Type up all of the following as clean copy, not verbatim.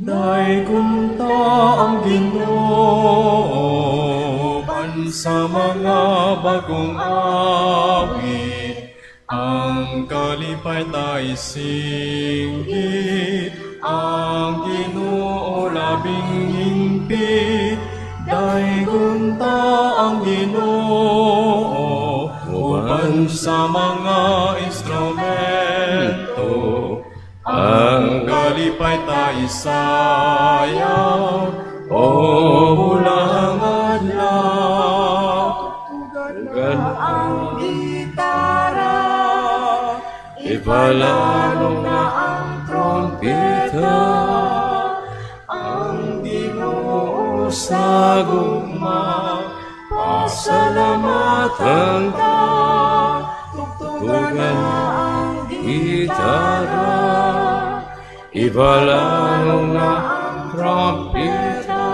Daygon ta ang Ginoo uban sa mga bagong awit, ang kalipay ta isinggit, ang Ginoo labing hingpit. Daygon ta ang Ginoo uban sa mga instrumento, ang kalipay ta isayaw, o bulang adlaw. Tugan ang gitara, ipalalong na ang trompeta, ang Ginoo sa gugma, pasalamatan ta. Tugtugan na ang gitara, ipalalong na ang trompeta.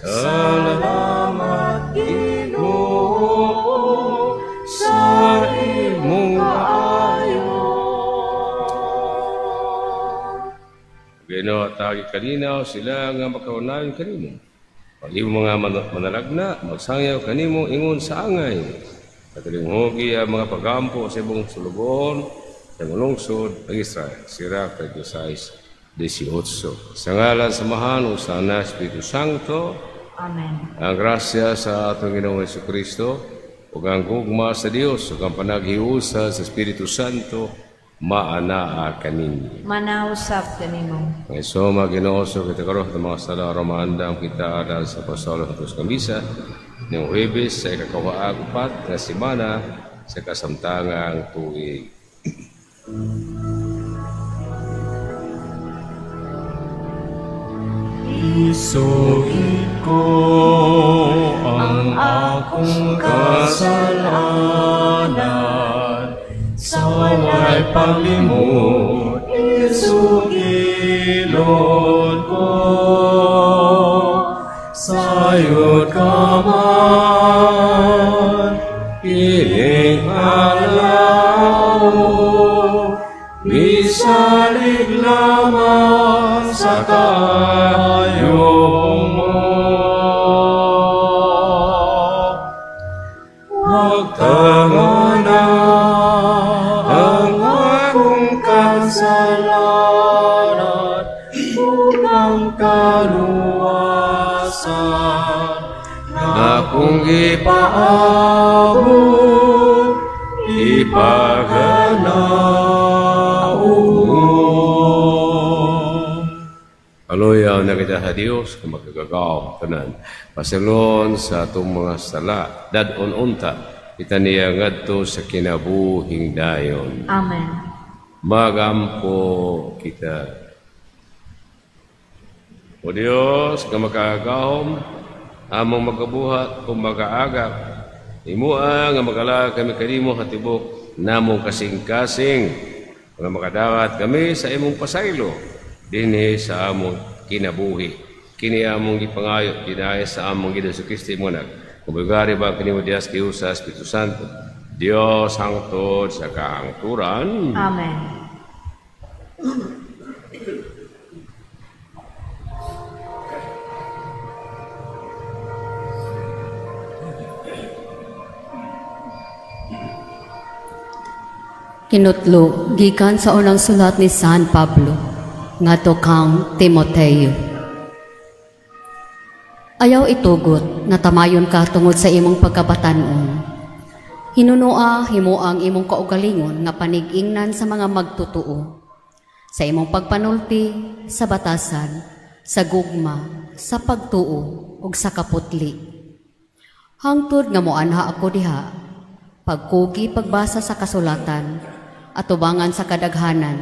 Salamat Ginoo sa imong kaayo. Ginoo, tagi kalinaw sila nga makaunayon kanimo. Pag imong mga manalagna, magsangyaw kanimo ingon sa angay. Katalinghogi ang mga pagampo sa imong sulugoon, sa imong lungsod ang Israel. Sirach 36:18. Sa ngalan sa Amahan ug sa Anak, Espiritu Santo. Amen. Ang grasya sa atong Ginoong Hesukristo ug ang gugma sa Dios ug ang panaghiusa sa Espiritu Santo maanaa kaninyo. Manausap kanimo. Mga isoma, Ginoo, so kita karon sa mga sala aron maandam kita aral sa Apostolo sa Krus Misa ning Huwebes sa ikakahuha-upat nga semana sa kasamtangang tuig. Isugid ko ang akong kasalanan, sa walay paglimot, isugilon ko. Sayod ka man, kining adlaw, bisalig lamang sa kaayo mo. Huwag tangana ang akong kasalanan, ug ang kaluwasan akong gipaabot, ipaganaw mo. Aloyaw na kita sa Dios, kung magkagagaw tanan. Pasilon sa atong mga sala, dad-on unta, kita niya ngadto sa kinabuhing dayon. Amen. Magampo kita. O Dios, nga makagagahom, among magabuhat o magaagap, imua nga magalag kami kanimo hatibok namong kasing-kasing, nga makadawat kami sa imong pasaylo, dinhi sa among kinabuhi. Kini among gipangayo dinhi sa among Ginoong Hesukristo imong anak. Kumugari ba kanimo Dios kiusa Espiritu Santo, Dios hangtod sa kahangturan. Amen. Kinutlo gikan sa unang sulat ni San Pablo ngadto kang Timoteo. Ayaw itugot nga tamayon ka tungod sa imong pagkabatan-on. Hinunoa himo ang imong kaugalingon nga panig-ingnan sa mga magtotoo. Sa imong pagpanulti, sa batasan, sa gugma, sa pagtuo ug sa kaputli. Hangtod nga moanha ako diha, pagkugi pagbasa sa kasulatan, atubangan sa kadaghanan,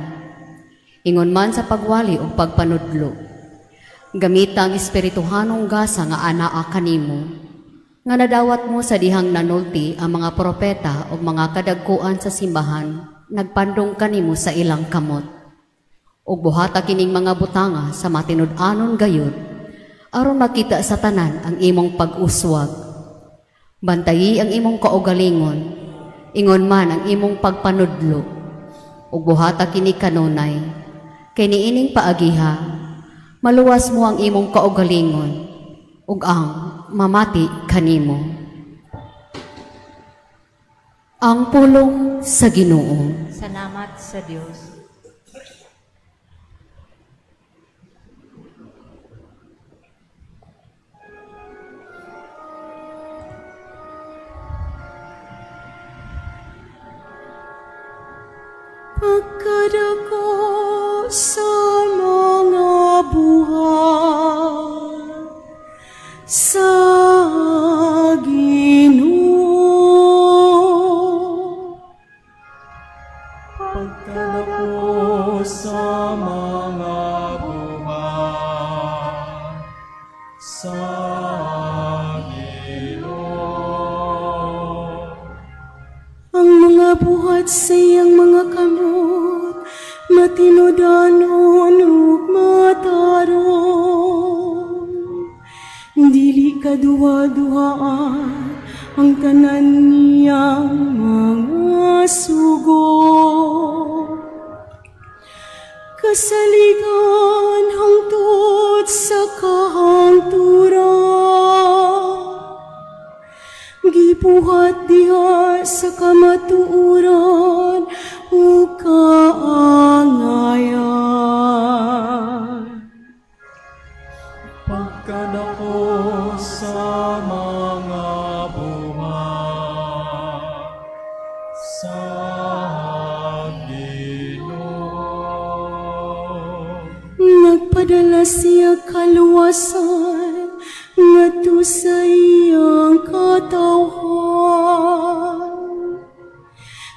ingon man sa pagwali o pagpanudlo. Gamita ang espirituhanong gasa nga anaa kanimo, nga nadawat mo sa dihang nanulti ang mga propeta o mga kadagkuan sa simbahan, nagpandong kanimo sa ilang kamot. Ug buhata kining mga butanga sa matinud-anon gayud, aron makita sa tanan ang imong pag-uswag. Bantayi ang imong kaugalingon, ingon man ang imong pagpanudlo, ug buhata kini kanunay, kay niining paagiha, Maluwas mo ang imong kaugalingon ug ang mamati kanimo. Ang pulong sa Ginoo. Salamat sa Dios. Pagkadako sa mga buhat sa Ginoo. Pagkadako sa mga buhat sa Ginoo. Ang mga buhat sa iyang mga kamot, matinudanon ug matarong. Dili kaduha-duhaan ang tanan niyang mga sugo. Kasaligan hangtod sa kahangturan, gibuhat diha sa kamatuoran ug kaangayan. Pagkadako sa mga buhat sa Ginoo. Nagpadala siya kaluwasan ngadto sa iyang katawhan.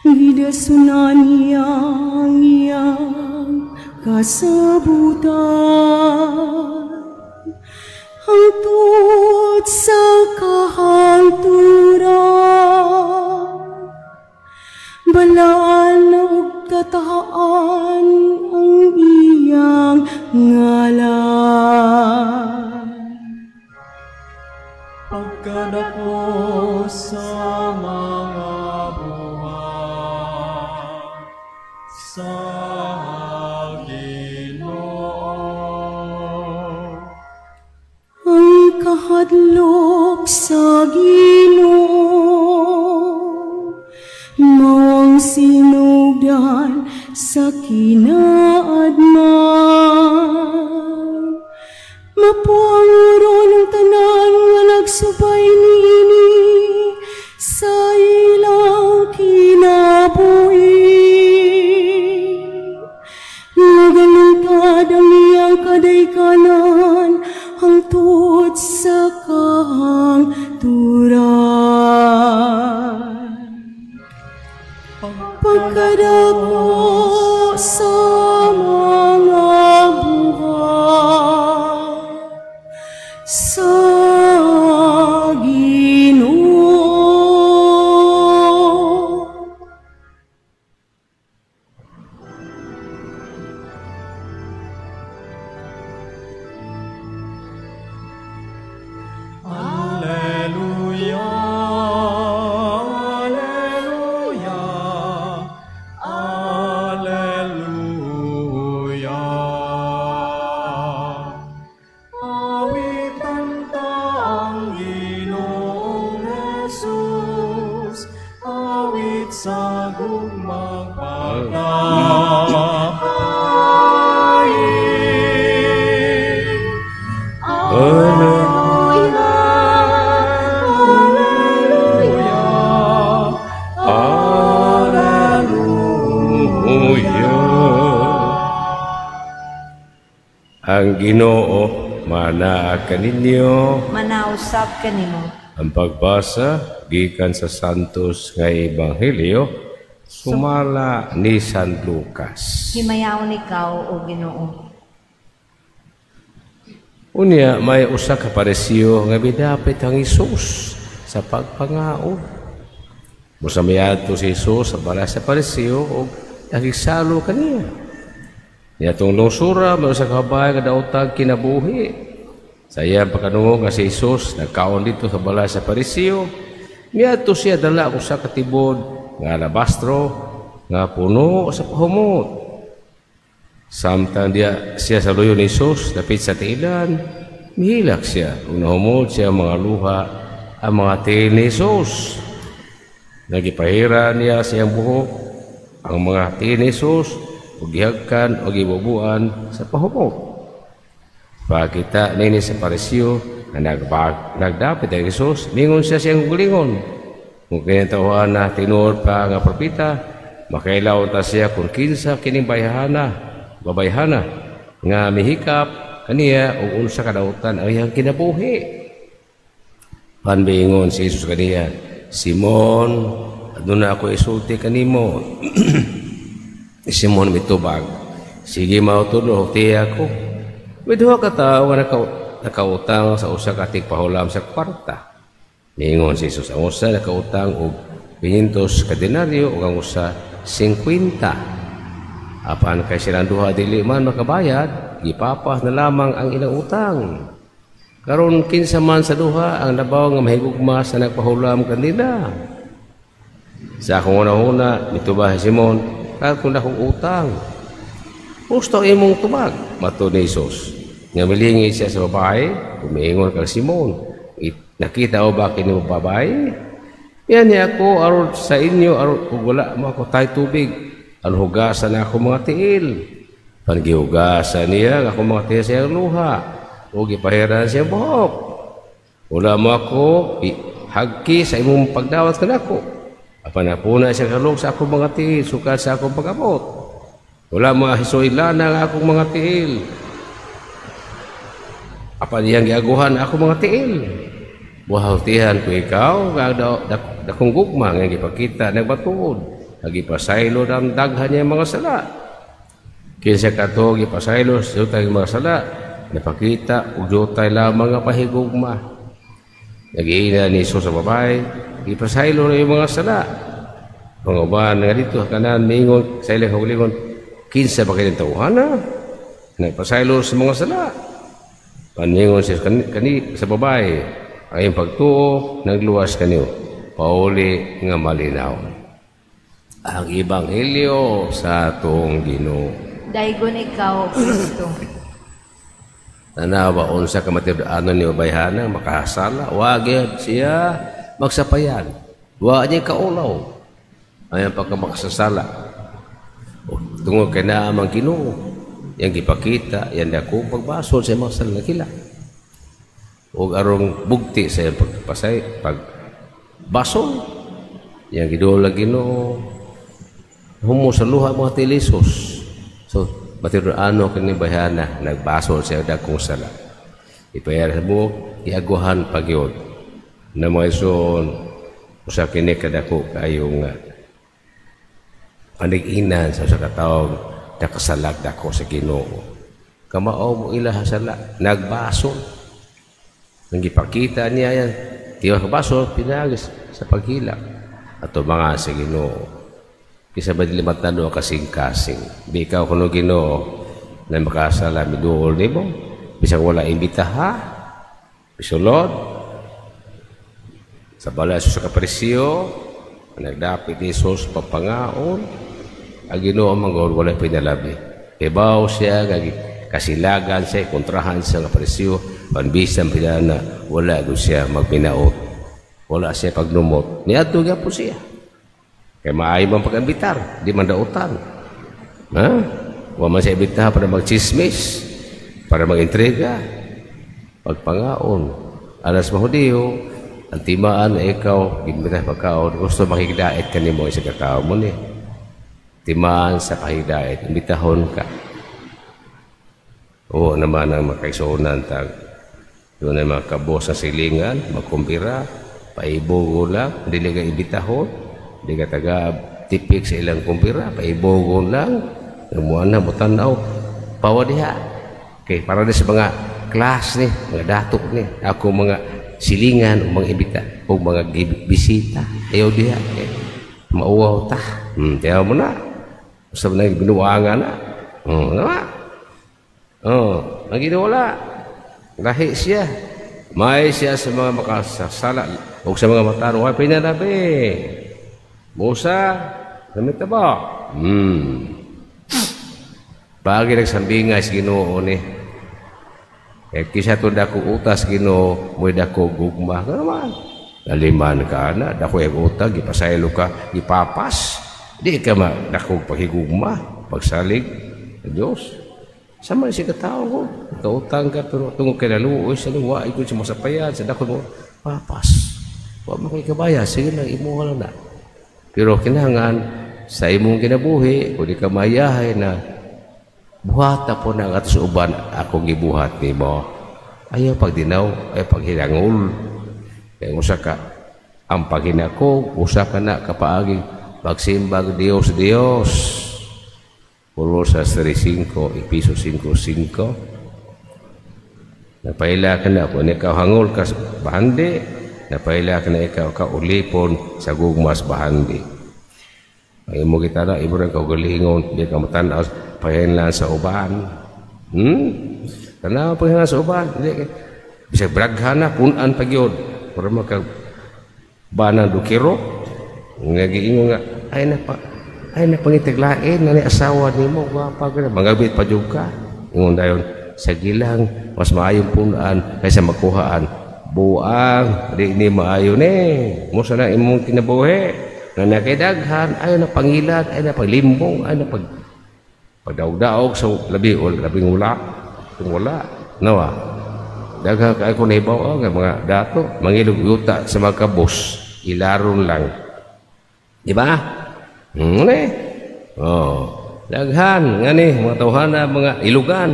Gidasunan niya ang iyang kasabutan hangtod sa kahangturan. Balaan ug katahaan ang iyang ngalan. Pagkadako sa mga buhat sa Ginoo. Ang kahadlok sa Ginoo mao ang sinugdan sa kinaadman. Mapuanguron ang tanan nga nagsubay niini sa ilang kinabuhi. Nagalungtad ang iyang kadaykanan hangtod sa kahangturan. Pagkadako sa mga buhat sa Ginoo. Alleluia, alleluia, alleluia. Awitan ta ang Ginoong Jesus, awit sa gugmang pagkain. Alleluia, alleluia, Alleluia. Ang Ginoo manaa kaninyo. Manausab kanimo. Ang pagbasa gikan sa Santos nga Ebanghelyo sumala ni San Lucas. Himayaon ikaw o Ginoo. Unya may usa ka Pariseo nga midapit ang Hesus sa pagpangaon. Busa miadto si Hesus sa balay sa Pariseo ug nakigsalo kaniya. Niadtong lungsura may usa ka babae nga daotag kinabuhi. Sa iyang pagkadungog nga si Hesus nagkaon didto sa balay sa Pariseo, miadto siya dala ang usa ka tibod nga alabastro nga puno sa pahumot. Samtang diya siya sa luyo ni Jesus, dapit sa tiilan, mihilak siya. Ug nahumod siya mga luha ang mga tiil ni Jesus. Nagipahira niya siyang buhok ang mga tiil ni Jesus ug gihagkan o gibubuan sa pahumot. Pagkita nini sa Pariseo na nagdapit ang Jesus, mingon siya siyang gulingon. Kung kining tawhana tinuod pa nga propeta, makailaw ta siya kung kinsa kining babayhana nga mihikap kaniya ug unsa kadautan ang iyang kinabuhi. Panbiingon si Jesus kaniya, Simon, aduna ako isulti kanimo. Simon mitubag, sige mautudlo, huktiya ako. May duha ka tawo nga nakautang sa usa ka tigpahulam sa kwarta. Niingon si Jesus, ang usa nakautang og 500 ka denaryo ug ang usa 50. Apan kay silang duha dili man makabayad, gipapas na lamang ang ilang utang. Karon kinsa man sa duha ang labaw nga mahigugma sa nagpahulam kanila? Sa akong una-una, mitubag si Simon, karon akong utang. Husto imong tubag, matud ni Jesus. Nga milingi siya sa babae, umiingon kang Simon, nakita o ba kini mo babae? Yan niya ako aron sa inyo, aron ug wala mo ako tay tubig, aron hugasan na ako mga tiil. Panggihugasan niya ang akong mga tiil sa iyang luha, o gipahiran siya buhok. Wala mo ako hagki sa imong pagdawat kanako. Apan napuna siya kalog sa akong mga tiil, sukad sa akong pag-abot. Wala mo hisuilana ang akong mga tiil. Apan iyang giaguhan akong mga tiil. Buhawtihan ko ikaw, dakong gugma nga gipakita nagmatuod. Nagipasaylo ang daghan niya mga sala. Kinsa kato gipasaylo sa jutay mga sala, napakita og jutay lamang nga pahigugma. Nagiina ni Jesus sa babae, gipasaylo na yung mga sala. Mga uban nga dito kanan mingon sa ilang kaugalingon, kinsa ba kining tawhana? Nagpasaylo sa mga sala. Paningon siya kani sa babae, ang iyong pagtuo nagluwas kaniyo, pauli nga malinaw. Ang Ebanghelyo sa atong Ginoo. Daygon ikaw, Kristo. Tanawa unsa ka matiud-anon ni babayhana makasala, wa gyud siya magsapayan. Wa niya kaulaw. Ayan pagka makasasala. Tungod kay naa man Ginoo, yang gipakita, yang dako pagbasol sa mga sala kila. Og arong bugti sa iyang pagpasay, pagbasol, yang giduol ang Ginoo, humo sa luha mga tilisos. So, matiud-ano kini bayhana, nagbasol siya dagkong sala. Ipayar mo, iaguhan pagyod. Na mga ison, usa kini kadako kayo nga panig-inan sa usa ka tawo nakasalag dako sa Ginoo. Kamao mo ila sala, nagbasol. Nang gipakita niya yan, tiwas kabasol, pinagis sa paghilak. Ato mga sa Ginoo. Kisa ba dili matano kasing-kasing. Di ikaw kuno Ginoo na makasala miduol nimo, bisag wala imbitaha, bisulod. Sa balay sa kapresyo, nagdapit ni Jesus papangaon, ang Ginoo manggol wala pinalabi. Ibaw siya, kasilagan siya, kontrahan siya nga presyo, panbisan pila na wala gud siya magpinaot. Wala siya pagnumot. Niadto gyapon siya. Kay maayo man pag-ambitar, di man dautan. Ha? Wa man siya imbitahan para magchismis, para mag-intriga, pagpangaon. Alas mahudiyo, ang timaan na ikaw, gimbitahan pagkaon, gusto makigdait ka nimo isa ka tao mo ni. Timaan sa kahigdait, imbitahon ka. Oo naman ang makaisuonan tag. Doon ay mga kabos sa silingan, magkumpira, paibugo lang, dili ka imbitahon, di ka taga tipik sa ilang kumpira, paibugo lang, namuan na, mutanaw, pawa diha. Okay, para di sa mga class ni, mga dato ni, ako mga silingan o mga imbita, o mga bisita, ayaw diha. Okay. Mauwaw ta. Tiyaw mo na. Usap na binuangan na. Nawa. Oh, naginuwala. Lahi siya. May siya sa mga makasasala o sa mga mataro. Ay, pinanabi. Musa, namita ba? Pagi nagsambingay sa Ginoo ni. Kaya kisa to dako utas Ginoo, mo'y dako gugma. Nga naman. Naliman ka na, dako yung utang, gipasaylo ka, gipapas. Di ka ma dako paghigugma, pagsalig sa Diyos. Sama si katao ko, kautang ka, pero tungod kay naluoy sa luwa, ikot sa masapayan, sa dako mo, papas. Wa mo kay kabaya, sige lang, imuha lang na. Pero kinahanglan sa imong kinabuhi, kung di ka mayahay na buhat na po na ang atos uban, akong gibuhat nimo. Ayaw pagdinaw, ayaw paghilangol. Kaya usa ka, ang paghinakog, usa ka na kapaaging pagsimbag Dios Dios. Colosas 3:5, Episo 5:5. Napaila ka na kung ikaw hangol ka bahandi, napaila ka na ikaw ka ulipon sa gugmas bahandi. Ang imo kita na, imo rin kaugalingon, di ka matanaw, pahinlan sa uban. Tanaw pahinlan sa uban. Di, bisag braghana, punan pa gyud. Pero maka banang dukiro, ngagiingon nga, ay na pa, ay na pangitaglain na ni asawa nimo, gwapa ka na, mangabit pa jud ka. Ingon dayon, sa gilang, mas maayong punan kaysa makuhaan. Buang, di ni maayo ni. Musa na imong kinabuhi. Nga nakidaghan, ayaw na pangilat, ayaw na paglimbong, ayaw na pagdaog-daog sa labi o labing wala. Kung wala, nawa. Daghang kayo kung nahibaw, nga mga dato, mangilog yuta sa mga kabos, ilaron lang. Di ba? Oh, daghan ngani mga tawhana, mga ilugan,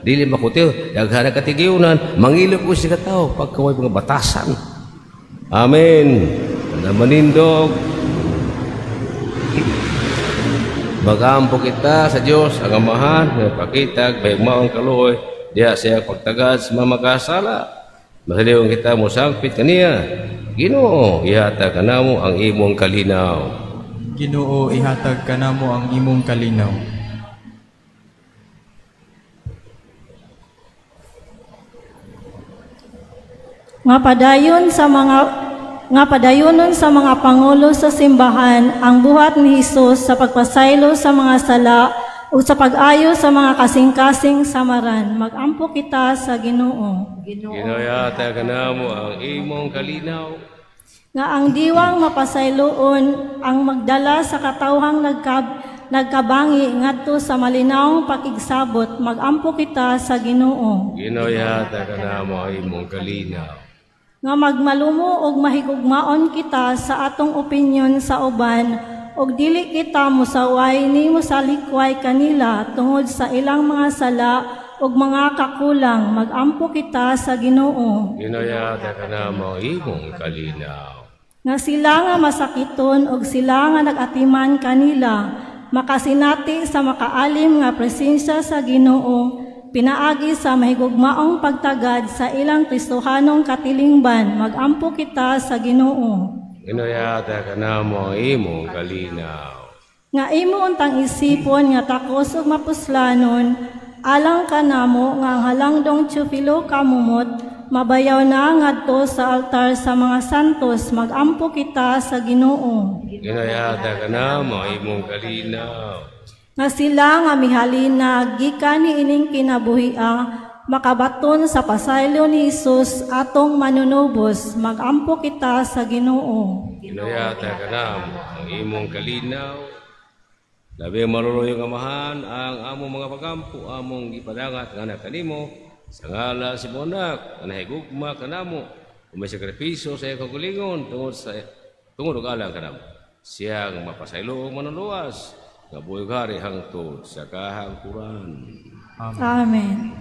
dili makutiw, daghan na katigiyunan, mangilog ko si katao pagkaway mga batasan. Amen. Na manindog. Magampo kita sa Dios ang Amahan, nagpakitag mahigmaong kaluoy diha siya pagtagad sa mga makasala. Masaliwan kita mosangpit kaniya. Ginoo, ihatag kanamo ang imong kalinaw. Ginoo, ihatag kanamo ang imong kalinaw. Nga padayon sa mga nga padayonon sa mga pangulo sa simbahan ang buhat ni Hesus sa pagpasaylo sa mga sala ug sa pag-ayo sa mga kasing-kasing samaran. Magampo kita sa Ginoo. Ginoo, ihatag kanamo ang imong kalinaw. Nga ang diwang mapasayloon ang magdala sa katawhang nagkabangi ngadto sa malinawong pakigsabot. Magampo kita sa Ginoo. Ginoo, ihatag kanamo ang imong kalinaw. Nga magmalumo og mahigugmaon kita sa atong opinyon sa uban ug dili kita mosaway ni mosalikway kanila tungod sa ilang mga sala ug mga kakulang. Magampo kita sa Ginoo. Ginoo, ihatag kanamo ang imong kalinaw. Nga sila nga masakiton ug sila nga nag-atiman kanila makasinati sa makaalim nga presensya sa Ginoo pinaagi sa mahigugmaong pagtagad sa ilang Kristohanong katilingban. Magampo kita sa Ginoo. Ginoo, ihatag kanamo ang imong kalinaw. Nga imo untang isipon nga takos ug mapuslanon alang kanamo nga ang halangdong Teofilo kamumot mabayaw na ngadto sa altar sa mga santos. Magampo kita sa Ginoo. Ginoo, ihatag kanamo ang imong kalinaw. Nga sila nga mihalina gikan niining kinabuhia makabaton sa pasaylo ni Hesus atong manunubos. Magampo kita sa Ginoo. Ginoo, ihatag kanamo ang imong kalinaw. Labi maluluyong Amahan ang among mga pagampo, among gipadangat nga kanimo sa ngalan sa imong Anak, nga nahigugma kanamo, ug may sakripisyo sa iyang kaugalingon tungod og alang kanamo. Siyang mapasaylo og manuluwas, nga buhay hari hangtod sa kahangkuran. Amen.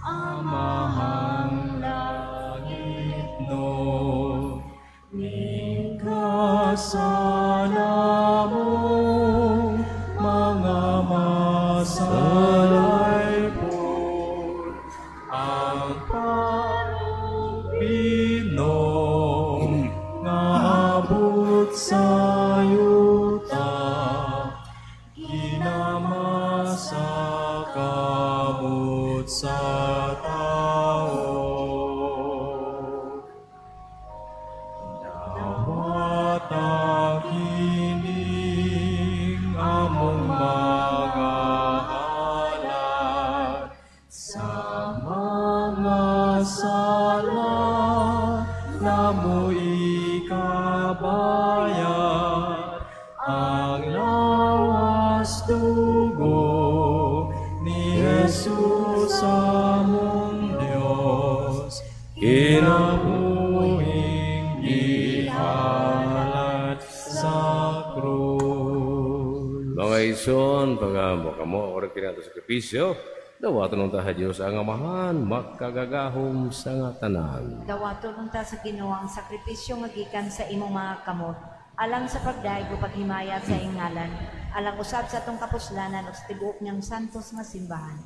Amahang langit no, kasana mo mga masalanan. kamot sa tao. Dawata kining among mga halad sa mga sala namo ikabayad ang lawas dugo ni Jesus among Dios, kinabuhing gihalad sa krus. Mga ison, pagamo kamo, ora kinato sakripisyo, dawaton unta sa Dios ang Amahan, makagagahom sa nga tanan. Dawaton unta sa Ginoo ang sakripisyo nga gikan sa imong mga kamot, alang sa pagdayeg ug paghimaya sa iyang ngalan, alang usab sa atong kapuslanan ug sa tibuok niyang santos nga simbahan.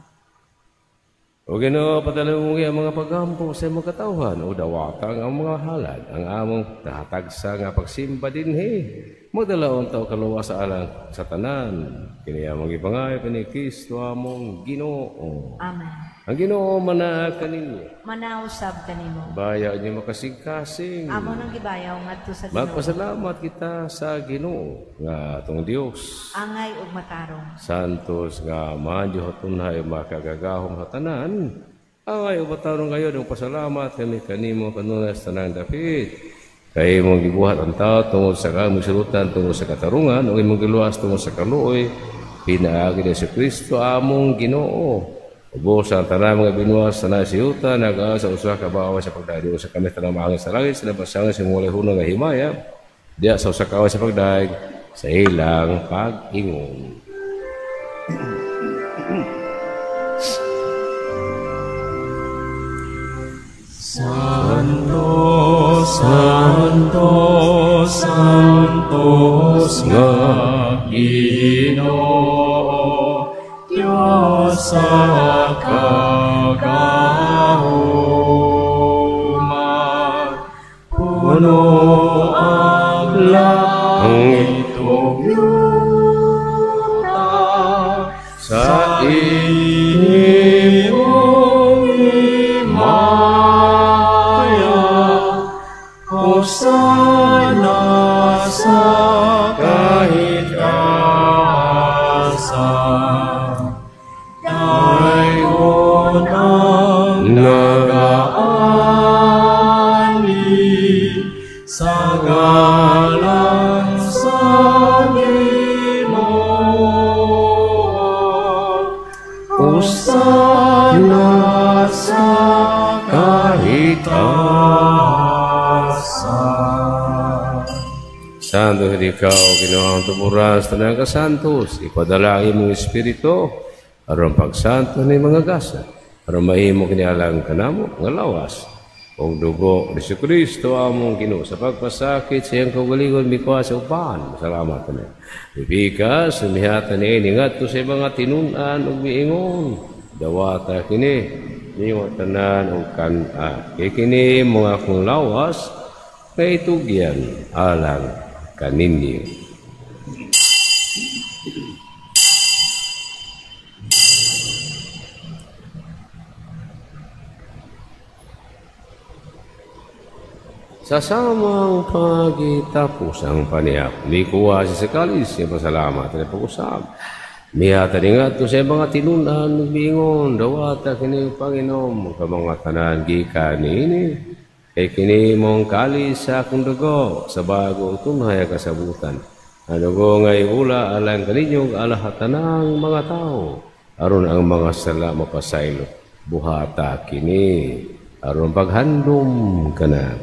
O Ginoo, padalungi ang mga pagampo sa imong katawhan, o dawata ang mga halad, ang among nahatagsa nga pagsimba dinhi. Magdala unta og kaluwas sa alang sa tanan. Kini among gipangayo kini Kristo among Ginoo. Amen. Ang Ginoo manaa kaninyo. Manausab kanimo. Bayaw niyo makasing-kasing. Amo nang gibayaw ngadto sa Ginoo. Magpasalamat kita sa Ginoo nga atong Dios. Angay ug matarong. Santos nga Amahan, Dios tunhay makagagahom sa tanan. Angay ug matarong kayo ng pasalamat kami kanimo kanunay sa tanang dapit. Kay imong gibuhat ang tao tungod sa kamong sulutan tungod sa katarungan ug imong giluwas tungod sa kaluoy pinaagi ni Kristo among Ginoo. Ubos ang tanang mga binuwas sa nasiyuta nagaa sa usa ka baway sa pagdaig sa kami tanang maangin sa langit sa nabasangan sa mulay hunong nga himaya diya sa usa ka away sa pagdaig sa ilang pag-ingon. Santo, Santo, Santos nga Ginoo, Dios sa kagahuman, puno ang langit ug yuta sa imong himaya. Hosana sa kahit asa, dayon ang nagaali sa ngalan sa Ginoo. Hosana sa kahit asa. Santo ikaw, Ginoo ang tumuran sa tanang kasantos, ipadala ang imong espiritu aron pagsanto ni mga gasa, aron mahimo kini alang kanamo nga lawas ug dugo ni Kristo among Ginoo sa pagpasakit sa iyang kaugalingon mikuha sa uban. Salamat kami. Bibikas, sumihatan niini ngadto sa mga tinun-an ug miingon. Dawata kini ninyo tanan ug kan-a. Kay kini mga akong lawas kay itugyan alang kaninyo. Sa samang pagitapos ang panihap, mikuha siya sa kalis, siya pasalamat na pag-usap. Mihata ni nga ito sa mga tinunan, bingon, dawata kini Panginoon, ka mga tanan gikan niini. Kay kini mong kalis sa akong dugo, sa bago tunhay kasabutan. Ang dugo nga'y ula alang kaninyong alahatanang mga tao, aron ang mga sala mapasaylo, buhata kini, aron paghandom ka na.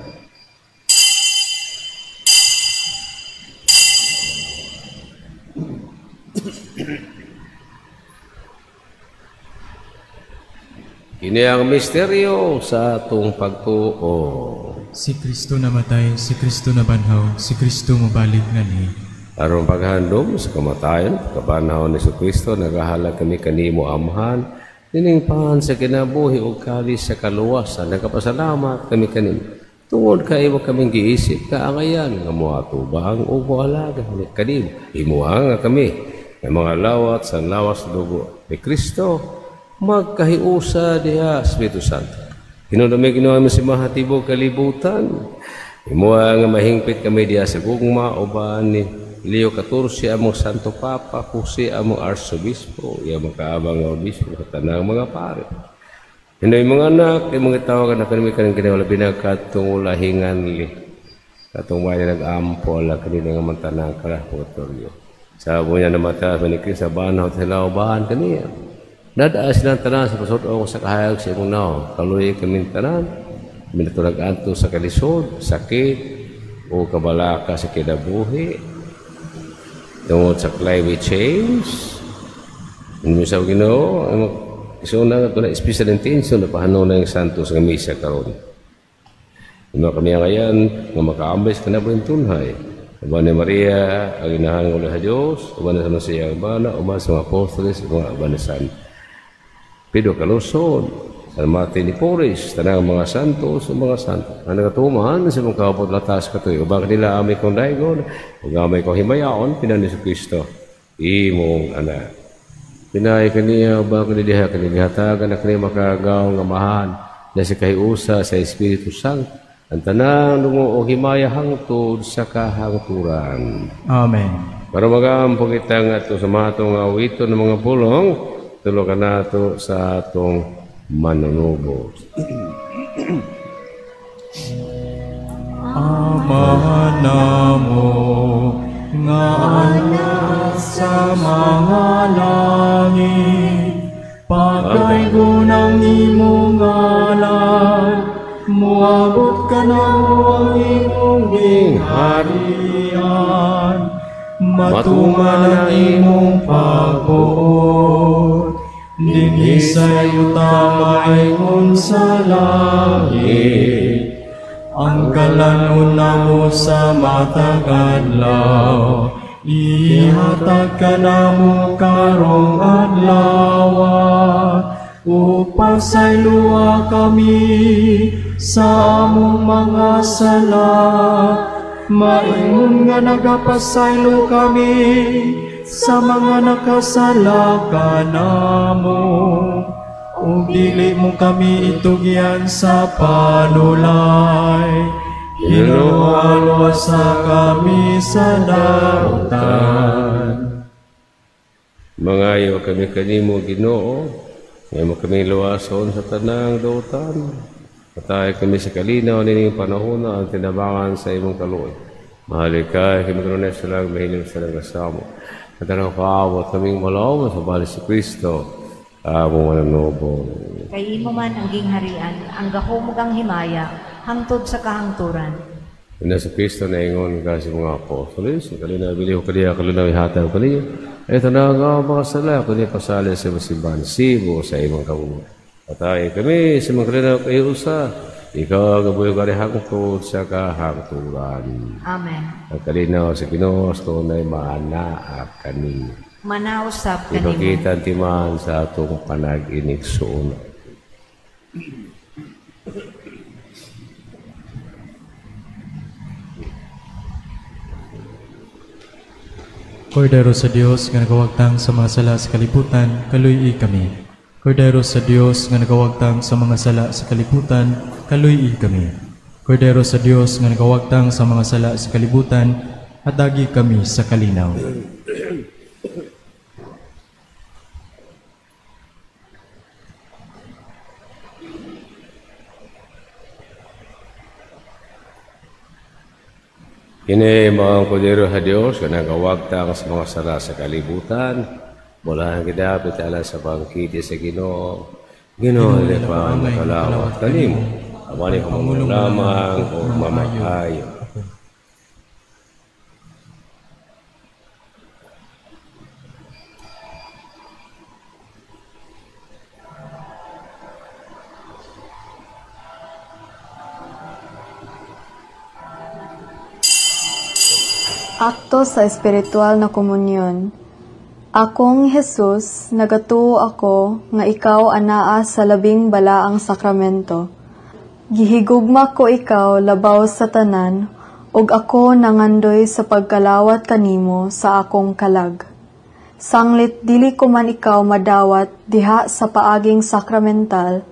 Kini ang misteryo sa atong pagtuo. Si Kristo namatay, si Kristo nabanhaw, si Kristo mobalik nganhi. Aron paghandom sa kamatayon, pagkabanhaw ni Kristo, nagahalad kami kanimo Amahan, nining pan sa kinabuhi ug kalis sa kaluwasan, nagapasalamat kami kanimo. Tungod kay imo kaming giisip kaangayan nga moatubang ug moalaga kanimo. Imuha nga kami ng mga lawat sa lawas dugo ni Kristo. Magkahiusa diha, Espiritu Santo. Hinunumi Ginoo mo si mahatibok kalibutan. Imoa nga mahingpit kami diha sa gugma uban ni Leo XIV among Santo Papa, Jose among Arsobispo, iya makaabang nga obispo sa tanang mga pare. Hinoy mga anak, imong gitawagan na kami kaning kini labi na katong ulahingan li. Katong may nag-ampo la kanina nga mantanang kalapotoryo. Sa bunya na mata ni Kristo banaw tilawbahan kaniya. Nadaa silang tanan sa pasud-ong sa kahayag sa imong naong. Kaluoy kaming tanan, minaturag anto sa kalisod, sakit, o kabalaka sa kinabuhi. Tungod sa climate change, inyo sa Ginoo, isuna nga na special intention na pahanong na yung santos nga misa karon. Imo kami ngayon nga makaambis ka na ba yung tunhay. Uban ni Maria, ang inahan ng sa Diyos, uban na sa Mesiya ang bana, uban sa mga apostoles, uban na San Pedro Calosod, San Martin ni Porres, tanang mga santos, mga santo. Ang nagatumahan sa mga kaupot latas katoy, uban kanila amay kong daigon, ug amay kong himayaon, pinani sa Kristo, imong anak. Pinay kaniya, uban kanila kanila hatagan na kaniya makagaw nga amahan, na si kahiusa sa Espiritu Santo, ang tanang dungo o himaya hangtod sa kahangturan. Amen. Para magampo kita nga ito sa mga itong awito ng mga pulong, tulo ka nato sa atong manunubos. Ama namo nga sa mga langit, pagkaigo ng imong ngalan, muabot ka namo ang imong gingharian, matuman ang imong pagbuot, dinhi sa yuta maingon sa langit. Ang kalanon namo sa matag adlaw, ihatag ka namo karong adlaw, upang sayloa kami sa among mga sala, maingon nga nagapasaylo kami sa mga nakasala kanamo. Ug dili mo kami itugyan sa panulay, Ginoo, luwasa kami sa dautan. Mangayo kami kanimo, Ginoo, ngayon mo kami luwason sa tanang dautan. Patay kami sa kalinaw nining panahon na ang tinabangan sa imong kaluoy. Mahalikay kami karon sa lang mahilig sa lang kasamo. At ang kaawat kaming malaw sa bali si Kristo, among mananubo. Kay imo man ang gingharian, ang gahom ug ang himaya, hangtod sa kahangturan. Ina sa Kristo na ingon ka sa mga apostoles, kalinaw biliho kaniya, kalinaw ihatag kaniya. Ito na ang mga sala, kundi pasali sa masimbahan, sibo sa imong kabubuhay. Patay kami sa mga kalinaw kahiusa, ikaw ang gabuhay ka hangtod sa kahangturan. Amen. Ang kalinaw sa Ginoo, tunay maanaa kaninyo. Manausap kanimo. Ipakita ang timaan sa atong panag-inig suuna. Kordero sa Dios nga nagawagtang sa mga sala sa kalibutan, kaluy-i kami. Kordero sa Dios nga nagawagtang sa mga sala sa kalibutan, kaluy-i kami. Kordero sa Dios nga nagawagtang sa mga sala sa kalibutan, hatagi kami sa kalinaw. Kini mga kordero sa Dios nga nagawagtang sa mga sala sa kalibutan, mula ang gidapit ala sa bangkiti sa Ginoo. Ginoo, lipa ang kalawat kanimo. Amani ko lamang o mamaayo. Akto sa espiritual na komunyon. Akong Jesus, nagatuo ako nga ikaw anaa sa labing balaang sakramento. Gihigugma ko ikaw labaw sa tanan, ug ako nangandoy sa pagkalawat kanimo sa akong kalag. Sanglit dili ko man ikaw madawat diha sa paaging sakramental,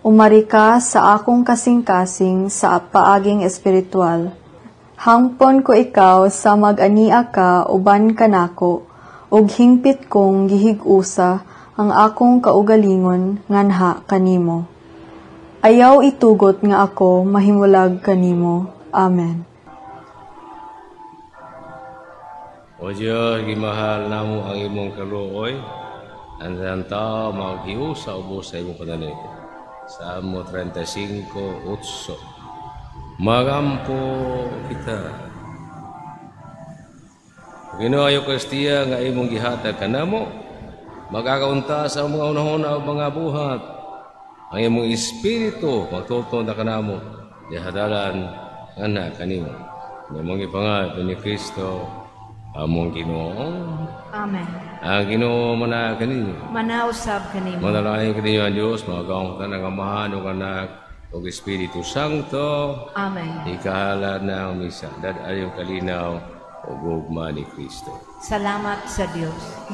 umari ka sa akong kasing-kasing sa paaging espiritual. Hangpon ko ikaw sa mag-ania ka uban kanako, ug hingpit kong gihig-usa ang akong kaugalingon nganha kanimo. Ayaw itugot nga ako mahimulag kanimo. Amen. O Diyos, gimahal namo ang imong kaluoy, ang tanang tao maghiusa ubos sa imong pananit. Salmo 35:8. Magampo kita. Ginoo, Eukaristiya nga imong gihatag kanamo, magagaunta sa mga unahon mga buhat. Ang imong espiritu magtuton na kanamo, gihadalan nga kanimo. Imong ipangayo ni Kristo among Ginoo. Amen. Ang Ginoo mana kaninyo. Manausab kanimo. Manalangin kaninyo ang Dios, magagaong tanan nga Amahan ug Anak ug Espiritu Santo. Amen. Ikahalad na ang misa. Dad-ayo kalinaw ug gugma ni Kristo. Salamat sa Dios.